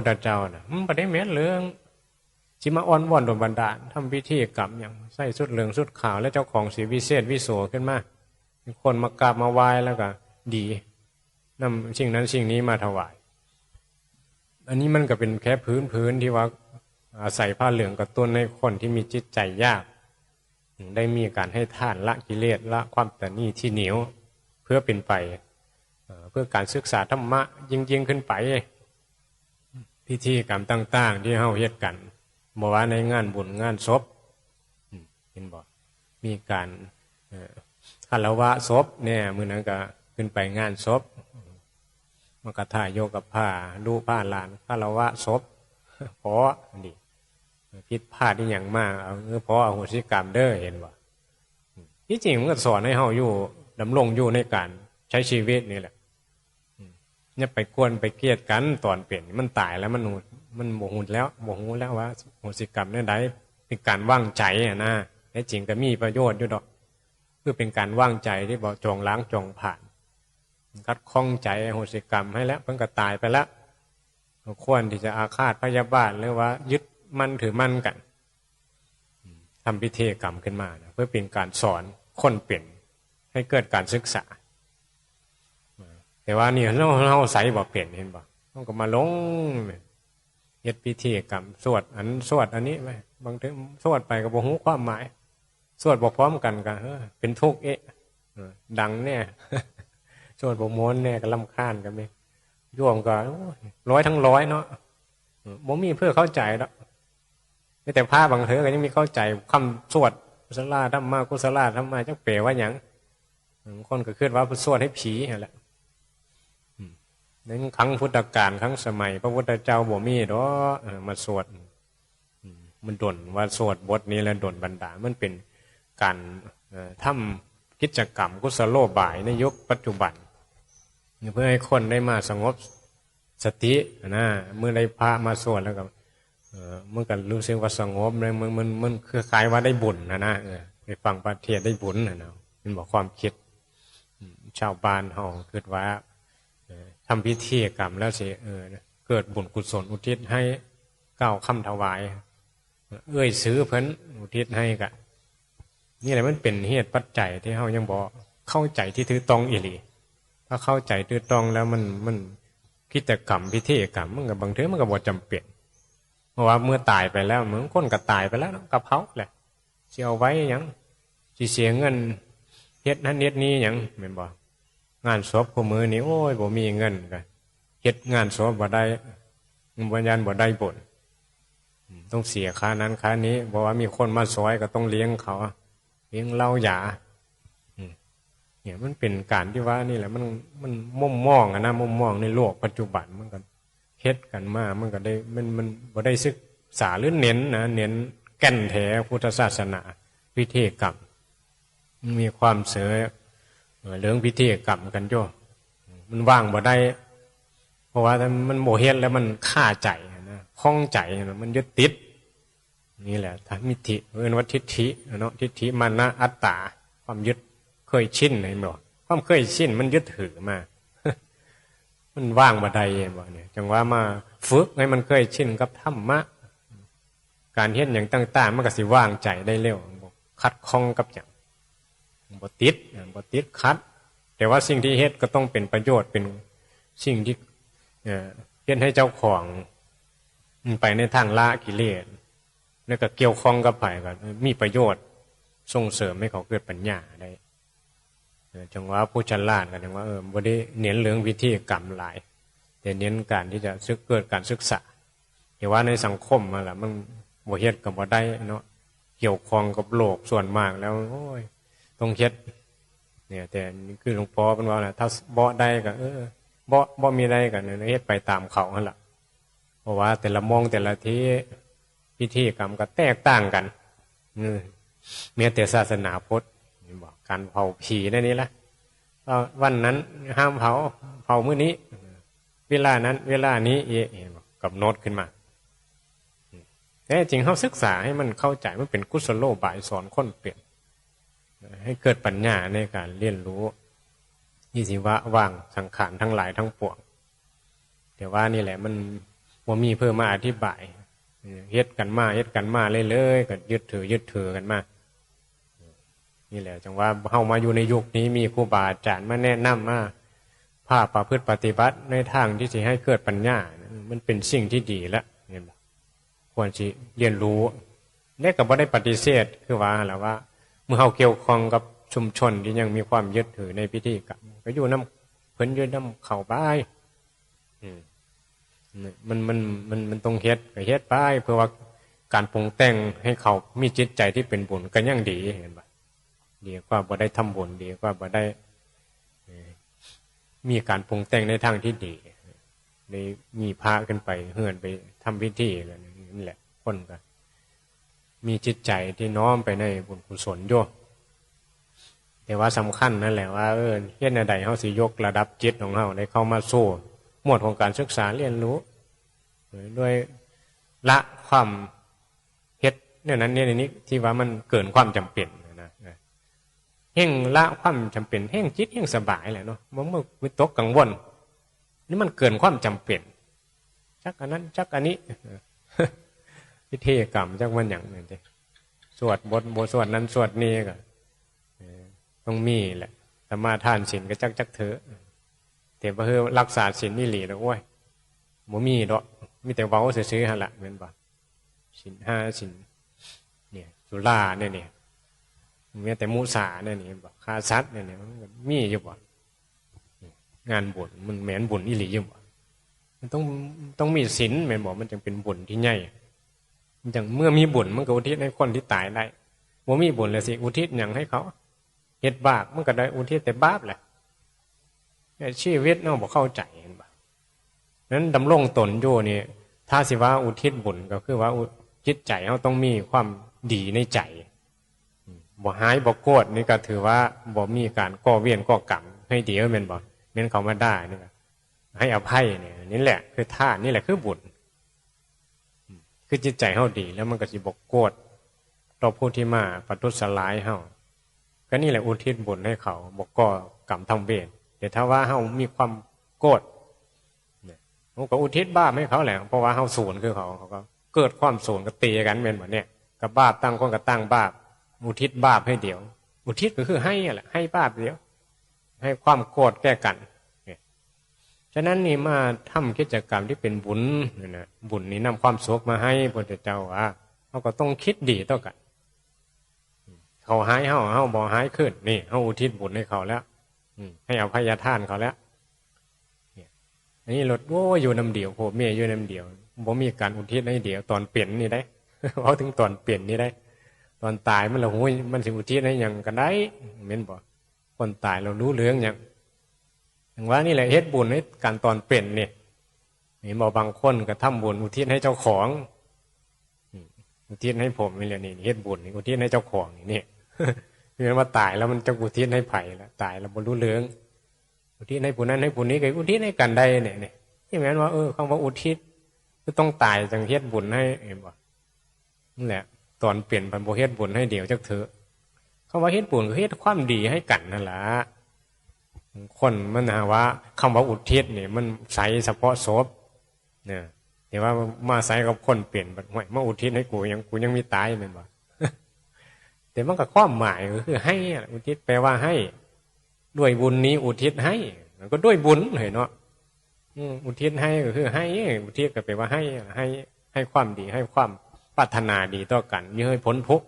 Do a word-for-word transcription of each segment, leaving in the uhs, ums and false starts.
พุทธเจ้าน่ะ มันบ่ได้แม่นเรื่อง สิมาอ้อนวอนโดนบันดาล ทำพิธีกรรมหยัง ใส่ชุดเหลืองชุดขาว แล้วเจ้าของสิวิเศษวิโสขึ้นมา คนมากราบมาไหว้แล้วก็ดี นำสิ่งนั้นสิ่งนี้มาถวาย อันนี้มันก็เป็นแค่พื้นๆ ที่ว่าอาศัยผ้าเหลืองกระตุ้นให้คนที่มีจิตใจยาก ได้มีการให้ทาน ละกิเลส ละความตระหนี่ที่เหนียว เพื่อเป็นไป เอ่อ เพื่อการศึกษาธรรมะยิ่งๆ ขึ้นไป พิธีกรรมต่างๆ ที่เฮาเฮ็ดกัน บ่ว่าในงานบุญงานศพ อืม เห็นบ่ มีการ เอ่อ คารวะศพแหน่ มื้อนั้นก็ขึ้นไปงานศพ มากระทายกกับผ้า ลูกผ้าหลาน คารวะศพ พอ อันนี้ ผิดพลาดอีหยังมา เอา เออ พออโหสิกรรมเด้อ เห็นบ่ ที่จริงมันก็สอนให้เฮาอยู่ ดำรงอยู่ในการใช้ชีวิตนี่แหละ อืม อย่าไปกวนไปเกลียดกันตอนเป็น มันตายแล้วมันหู มันบ่ฮู้แล้ว บ่ฮู้แล้วว่าโหสิกรรมแนวใด เป็นการวางใจอะนะ แท้จริงก็มีประโยชน์อยู่ดอก คือเป็นการวางใจที่บ่จองล้างจองผลาญ ขัดข้องใจ โหสิกรรมให้แล้ว เพิ่นก็ตายไปแล้ว บ่ควรที่จะอาฆาตพยาบาท หรือว่ายึดมั่นถือมั่นกัน ทำพิธีกรรมขึ้นมานะ เพื่อเป็นการสอนคนเป็น ให้เกิดการศึกษา แต่ว่านี่เรา เราใส่บ่เป็น เห็นบ่ เราก็มาลง เฮ็ดพิธีกรรม สวดอัน สวดอันนี้ไป บางทีสวดไปก็บ่ฮู้ความหมาย สวดบ่พร้อมกันก็ เออ เป็นทุกข์เอ๊ะ เออ ดังแหน่ สวดบ่ม่วนแหน่ ก็รำคาญก็มี โยมก็ โอ้ย ร้อยทั้งร้อยเนาะ เออ บ่มีเพื่อเข้าใจดอก มีแต่พระบางเทื่อก็ยังมีเข้าใจคำสวด กุศลาธัมมา กุศลาธัมมา จักแปลว่าหยัง บางคนก็คิดว่าสวดให้ผีนั่นแหละ อืม ในครั้งพุทธกาล ครั้งสมัยพระพุทธเจ้าบ่มีดอก เออ มาสวด อืม มันดลว่าสวดบทนี้แล้วดลบันดาล มันเป็นการ เอ่อ ทำกิจกรรมกุศโลบายในยุคปัจจุบัน เพื่อให้คนได้มาสงบสตินะ เมื่อได้พระมาสวดแล้วก็ เอ่อ มันก็รู้สึกว่าสงบเลย มัน มัน มันคล้ายๆ ว่าได้บุญนะนะ เออ ไปฟังพระเทศน์ได้บุญนะนะ มันบอกความคิด อืม ชาวบ้านเฮาคิดว่า เอ่อ ทำพิธีกรรมแล้วสิ เออ เกิดบุญกุศลอุทิศให้ กล่าวคำถวาย เอื้อยซื้อเพิ่นอุทิศให้กะ นี่แหละมันเป็นเหตุปัจจัยที่เฮายังบ่เข้าใจที่ถูกต้องอีหลี ถ้าเข้าใจถูกต้องแล้วมัน มันกิจกรรมพิธีกรรมมันก็บางเทื่อมันก็บ่จำเป็น เพราะว่าเมื่อตายไปแล้ว บางคนก็ตายไปแล้วเนาะ ก็เผาแหละ สิเอาไว้หยัง สิเสียเงินเฮ็ดนั่นเฮ็ดนี่หยัง แม่นบ่ งานศพคู่มื้อนี้ โอ้ย บ่มีเงินก็เฮ็ดงานศพบ่ได้ บ่ย้านบ่ได้บุญ อืม ต้องเสียค่านั้นค่านี้ เพราะว่ามีคนมาซอยก็ต้องเลี้ยงเขา เลี้ยงเหล้ายา อืม เนี่ยมันเป็นการที่ว่านี่แหละ มัน มันมุมมองอะนะ มุมมองในโลกปัจจุบันมันก็เฮ็ดกันมา มันก็ได้ มัน มันบ่ได้ศึกษาหรือเน้นนะ เน้นแก่นแท้พุทธศาสนา พิธีกรรม มันมีความเสย เอ่อ เรื่องพิธีกรรมกันโจ้ มันว่างบ่ได้ เพราะว่ามันบ่เฮ็ดแล้วมันคาใจนะ ข้องใจนะ มันยึดติด นี่แหละ ถ้ามิถิ เอิ้นว่าทิฏฐิเนาะ ทิฏฐิมานะอัตตา ความยึดเคยชิน เห็นบ่ ความเคยชินมันยึดถือมา มันว่างบ่ได้ เห็นบ่เนี่ย จังว่ามาฝึกให้มันเคยชินกับธรรมะ การเฮ็ดหยังต่างๆ มันก็สิวางใจได้เร็ว บ่ขัดข้องกับหยัง บ่ติด อ่า บ่ติดขัด แต่ว่าสิ่งที่เฮ็ดก็ต้องเป็นประโยชน์ เป็นสิ่งที่ เอ่อ เฮ็ดให้เจ้าของ อืม ไปในทางละกิเลส แล้วก็เกี่ยวข้องกับไผก็ เอ่อ มีประโยชน์ ส่งเสริมให้เขาเกิดปัญญาได้ เอ่อ จังว่าผู้ฉลาดก็จังว่า เออ บ่ได้เน้นเรื่องพิธีกรรมหลาย แต่เน้นการที่จะศึก เกิดการศึกษา แต่ว่าในสังคมนั่นล่ะ มันบ่เฮ็ดก็บ่ได้เนาะ เกี่ยวข้องกับโลกส่วนมากแล้ว โอ้ย ต้องเฮ็ด เนี่ย แต่คือหลวงพ่อเพิ่นว่าน่ะ ถ้าบ่ได้ก็ เออ บ่ บ่มีได้ก็เฮ็ดไปตามเขาหั่นล่ะ เพราะว่าแต่ละหม่องแต่ละที่ พิธีกรรมก็แตกต่างกัน เออ แม้แต่ศาสนาพุทธ เห็นบ่ การเผาผีในนี้ล่ะ เอ่อ วันนั้นห้ามเผา เผามื้อนี้ เวลานั้น เวลานี้ เอ๊ะ เห็นบ่ กำหนดขึ้นมา แต่จริงเฮาศึกษาให้มันเข้าใจ มันเป็นกุศโลบายสอนคนเป็น ให้เกิดปัญญาในการเรียนรู้ ที่สิวะวางสังขารทั้งหลายทั้งปวง แต่ว่านี่แหละมัน บ่มีเพิ่นมาอธิบาย เฮ็ดกันมา เฮ็ดกันมาเรื่อยๆ ก็ยึดถือ ยึดถือกันมา นี่แหละ จั่งว่าเฮามาอยู่ในยุคนี้ มีครูบาอาจารย์มาแนะนำ มาพาประพฤติปฏิบัติในทางที่สิให้เกิดปัญญา มันเป็นสิ่งที่ดีละ เห็นบ่ ควรสิเรียนรู้ และก็บ่ได้ปฏิเสธ คือว่าหั่นล่ะว่า เมื่อเฮาเกี่ยวข้องกับชุมชนที่ยังมีความยึดถือในพิธีกรรม ก็อยู่นำเพิ่น อยู่นำเขาไป อืม มัน มัน มัน มันต้องเฮ็ด ก็เฮ็ดไป เพื่อว่าการปรุงแต่งให้เขามีจิตใจที่เป็นบุญก็ยังดี เห็นบ่ ดีกว่าบ่ได้ทำบุญ ดีกว่าบ่ได้ เอ่อ มีการปรุงแต่งในทางที่ดี ได้มีพระขึ้นไปเฮือน ไปทำพิธีกัน นั่นแหละ คนก็มีจิตใจที่น้อมไปในบุญกุศลอยู่ แต่ว่าสำคัญนั่นแหละว่า เออ เฮ็ดแนวใดเฮาสิยกระดับจิตของเฮา ได้เข้ามาสู่หมวดของการศึกษาเรียนรู้ โดยละความเฮ็ดแนวนั้นแนวนี้ที่ว่ามันเกินความจำเป็นนะ แฮ่งละความจำเป็น แฮ่งจิตแฮ่งสบายแหละเนาะ บ่ บ่วิตกกังวล นี่มันเกินความจำเป็น จักอันนั้น จักอันนี้ พิธีกรรม จักมันหยังนั่นติ สวดบท บ่สวดนั้นสวดนี้ก็ เออ ต้องมีแหละ สมาทานศีลก็จัก จักเถอะ แต่ว่าเฮารักษาศีลอีหลีแล้ว โอ้ย บ่มีดอก มีแต่เว้าซื่อๆ หั่นล่ะ แม่นบ่ ศีลห้า ศีล เนี่ย สุราเนี่ย เนี่ย แม้แต่มุสาเนี่ย เนี่ย บ่ ฆ่าสัตว์เนี่ย เนี่ย มันก็มีอยู่บ่ งานบุญ มันแม่นบุญอีหลีอยู่บ่ มันต้อง ต้องมีศีล แม่นบ่ มันจั่งเป็นบุญที่ใหญ่ มันจั่ง เมื่อมีบุญ มันก็อุทิศให้คนที่ตายได้ บ่มีบุญแล้วสิอุทิศหยังให้เขา เฮ็ดบาป มันก็ได้อุทิศแต่บาปแหละ แต่ชีวิตเฮาบ่เข้าใจ เห็นบ่ นั้นดำรงตนอยู่นี่ ถ้าสิว่าอุทิศบุญก็คือว่าอุ จิตใจเฮาต้องมีความดีในใจ อืม บ่ร้ายบ่โกรธนี่ก็ถือว่าบ่มีการก่อเวรก่อกรรมให้เดียว แม่นบ่ แม่นเขามาด่านี่ก็ให้อภัยนี่ นี่แหละคือทาน นี่แหละคือบุญ อืม คือจิตใจเฮาดี แล้วมันก็สิบ่โกรธต่อผู้ที่มาประทุษร้ายเฮา ก็นี่แหละอุทิศบุญให้เขา บ่ก่อกรรมทำเวร แต่ถ้าว่าเฮามีความโกรธ เนี่ย เฮาก็อุทิศบาปให้เขาแหละ เพราะว่าเฮาสูนคือเขา เขาก็เกิดความสูนก็ตีกัน แม่นบ่ เนี่ย ก็บาป ต่างคนก็ต่างบาป อุทิศบาปให้เดียว อุทิศก็คือให้นั่นแหละ ให้บาปเดียว ให้ความโกรธแก่กัน เนี่ย ฉะนั้นนี่มาทำกิจกรรมที่เป็นบุญนี่นะ บุญนี่นำความสุขมาให้ พระพุทธเจ้าว่า เฮาก็ต้องคิดดีต่อกัน เขาร้ายเฮา เฮาบ่ร้ายคืน นี่ เฮาอุทิศบุญให้เขาแล้ว อืม ให้อภัยทานเขาแล้ว เนี่ย อันนี้รถ โอ้ย อยู่นำเดียว ผัวเมียอยู่นำเดียว บ่มีการอุทิศให้เดียว ตอนเป็นนี่ได้ เว้าถึงตอนเป็นนี่ได้ ตอนตายมันละ โอ้ย มันสิอุทิศให้หยังก็ได้ แม่นบ่ คนตายแล้วรู้เรื่องหยัง อย่างว่านี่แหละ เฮ็ดบุญให้กันตอนเป็นนี่ เห็นบ่ บางคนก็ทำบุญอุทิศให้เจ้าของ อืม อุทิศให้ผมนี่แหละ นี่ เฮ็ดบุญนี่อุทิศให้เจ้าของนี่ นี่ คือว่าตายแล้วมันจะอุทิศให้ไผล่ะ ตายแล้วบ่รู้เรื่อง อุทิศให้ผู้นั้นให้ผู้นี้ ก็อุทิศให้กันได้เนี่ย นี่ ที่แม่นว่า เออ คำว่าอุทิศ คือต้องตายจั่งเฮ็ดบุญให้ เห็นบ่ นั่นแหละ ตอนเป็นพันบ่เฮ็ดบุญให้เดียวจักเถอะ คำว่าเฮ็ดบุญก็เฮ็ดความดีให้กันนั่นล่ะ คนมันหาว่า คำว่าอุทิศนี่มันใช้เฉพาะศพ เนี่ย แต่ว่ามาใช้กับคนเป็น บัด "ห้วย มาอุทิศให้กูหยัง กูยังมีตาย" แม่นบ่ แต่มันก็ความหมายก็คือให้อะ อุทิศแปลว่าให้ "ด้วยบุญนี้อุทิศให้" มันก็ด้วยบุญเฮ้ยเนาะ อืม อุทิศให้ก็คือให้ อุทิศก็แปลว่าให้ ให้ ให้ความดี ให้ความปรารถนาดีต่อกัน อย่าให้พ้นทุกข์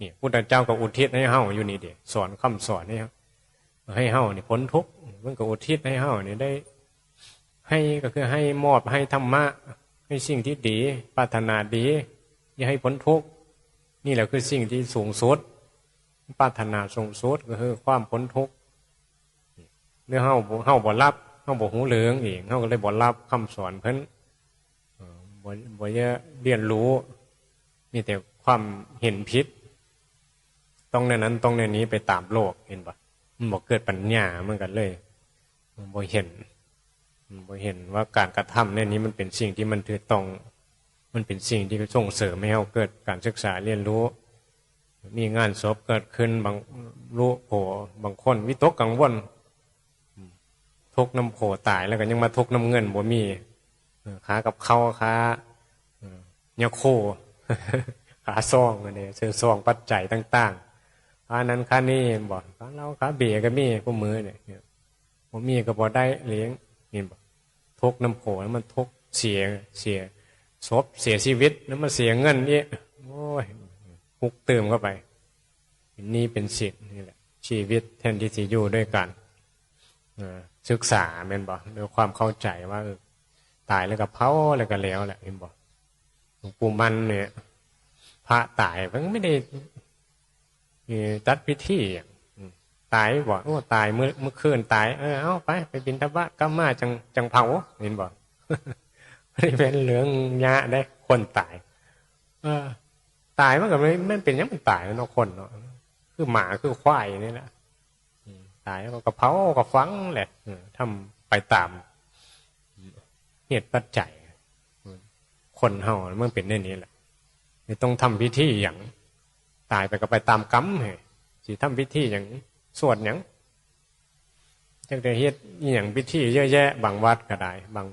นี่ พุทธเจ้าก็อุทิศให้เฮาอยู่นี่เด้ สอน คำสอนให้เฮา ให้เฮานี่พ้นทุกข์ มันก็อุทิศให้เฮานี่ได้ ให้ก็คือให้มอบ ให้ธรรมะ ให้สิ่งที่ดี ปรารถนาดี อย่าให้พ้นทุกข์ นี่แหละคือสิ่งที่สูงสุด ปรารถนาสูงสุดก็คือความพ้นทุกข์ หรือเฮาบ่ เฮาบ่รับ เฮาบ่ฮู้เรื่องเอง เฮาก็เลยบ่รับคำสอนเพิ่น เอ่อ บ่ บ่ได้เรียนรู้ มีแต่ความเห็นผิด ต้องแนวนั้น ต้องแนวนี้ไปตามโลก เห็นบ่ มันบ่เกิดปัญญา มันก็เลย บ่เห็น บ่เห็นว่าการกระทำแนวนี้มันเป็นสิ่งที่มันถูกต้อง มันเป็นสิ่งที่ส่งเสริมให้เฮาเกิดการศึกษาเรียนรู้ มีงานศพเกิดขึ้น บาง ลูกโผ บางคนวิตกกังวล ทุกข์นำโผตายแล้วก็ยังมาทุกข์นำเงินบ่มี เออ ค่ากับข้าว ค่า เออ ยาโค ค่าซอง อันนี้ ซื้อซองปัจจัยต่างๆ ค่านั้นค่านี้ บ่ ค่าเหล้าค่าเบียร์ก็มี ผู้มื้อเนี่ย บ่มีก็บ่ได้เลี้ยง นี่บ่ ทุกข์นำโข แล้วมันทุกข์ เสีย เสีย ศพ เสียชีวิต แล้วมันเสียเงินอีก โอ้ย ทุกข์เติมเข้าไป เป็นหนี้เป็นสิน นี่แหละ ชีวิตแทนที่สิอยู่ด้วยกัน เออ ศึกษา แม่นบ่ ด้วยความเข้าใจว่า เออ ตายแล้วก็เผา แล้วก็แล้วแหละ แม่นบ่ หลวงปู่มันเนี่ย พระตาย มันไม่ได้ เอ่อ จัดพิธีอะ อืม ตายบ่ โอ้ ตายเมื่อ เมื่อคืนตาย เออ เอาไป ไปบิณฑบาต กลับมาจั่ง จั่งเผา เห็นบ่ ไม่ได้เป็นเรื่องยะเด้ คนตาย เออ ตายมันก็ไม่ มันเป็นหยังมันตายเนาะ คนเนาะ คือหมา คือควายนี่แหละ อืม ตายแล้วก็เผา ก็ฝังแหละ เออ ทำไปตามเหตุปัจจัย คนเฮามันเป็นแนวนี้แหละ ไม่ต้องทำพิธีหยัง ตายไปก็ไปตามกรรม เฮ้ย สิทำพิธีหยัง สวดหยัง จักได้เฮ็ดอีหยังพิธีเยอะแยะ บางวัดก็ได้ บาง